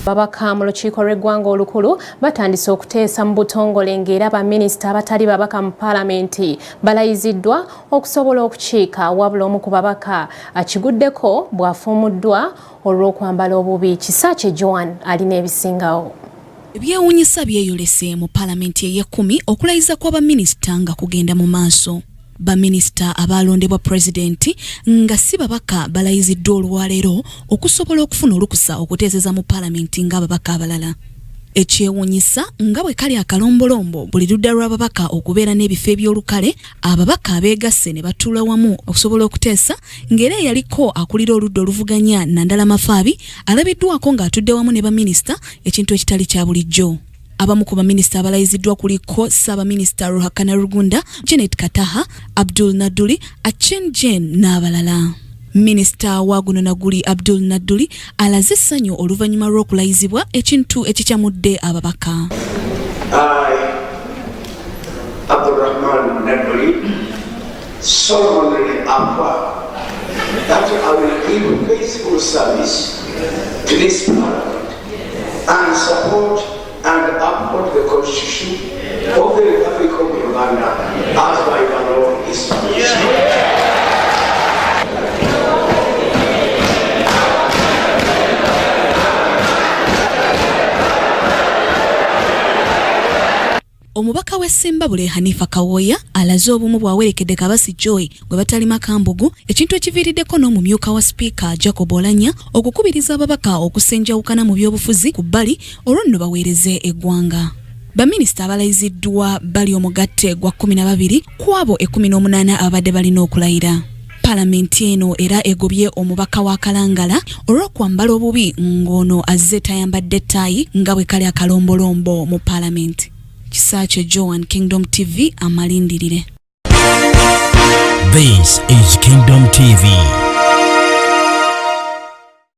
Ababaka mu lukiiko lw'eggwanga olukulu batandise okuteesa mu butongole ng'era baminisita abatali babaka mu paalamenti balayiziddwa okusobola okukiika, wabula omu ku babaka akiguddeko bw'afuumuddwa olw'okwambala obubi. Kisaakye Joan alina ebisingawo. Ebyewuunyisa byeyolese mu paalamenti ey'ekkumi okulayiza kwa baminisita nga kugenda mu maaso. Baminisita abaalondebwa pulezidenti nga si babaka balayiziddwa olwaleero okusobola okufuna olukusa okuteeseza mu paalamenti ng'ababaka abalala. Ekyewuunyisa nga bwe kali akalombolombo buli ludda lw'ababaka okubeera n'ebifo eby'olukale, ababaka abeegasse ne batuula wamu okusobola okuteesa ng'era eyaliko akulira oludda oluvuganya Nandala Mafaabi alabiddwako ng'atudde wamu ne baminisita ekintu ekitali kya bulijjo. Abamu ku baminisita abalayiziddwa kuliko Ssaabaminisita Ruhakana Rugunda, Janet Kataha, Abdul Nadduli, Achen Jane n'abalala. Minisita wa guno na guli Abdul Nadduli alaze essanyu oluvannyuma lw'okulayizibwa ekintu ekikyamudde ababaka. I, Abdulrahman Nadduli, solemnly affirm that I will give faithful service to this parliament and support and uphold the Constitution of the Republic of Uganda as by the law established. Omubaka w'e Ssembabule Hanifa Kawooya alaze obumu bw'awerekedde Kabasi Joy gwe batalima kambugu, ekintu ekiviiriddeko n'omumyuka wa sipiika Jacob Oulanyah okukubiriza ababaka okussa enjawukana mu byobufuzi ku bbali olwo nno baweereze eggwanga. Baminisita abalayiziddwa bali omugatte gwa 12 ku abo 18 ababadde balina okulayira. Palamenti eno era egobye omubaka wa Kalangala olw'okwambala obubi ng'ono azze tayambadde ttaayi nga bwe kali akalombolombo mu palamenti. Kisaakye Joan, Kingdom TV, amalindirire. This is Kingdom TV.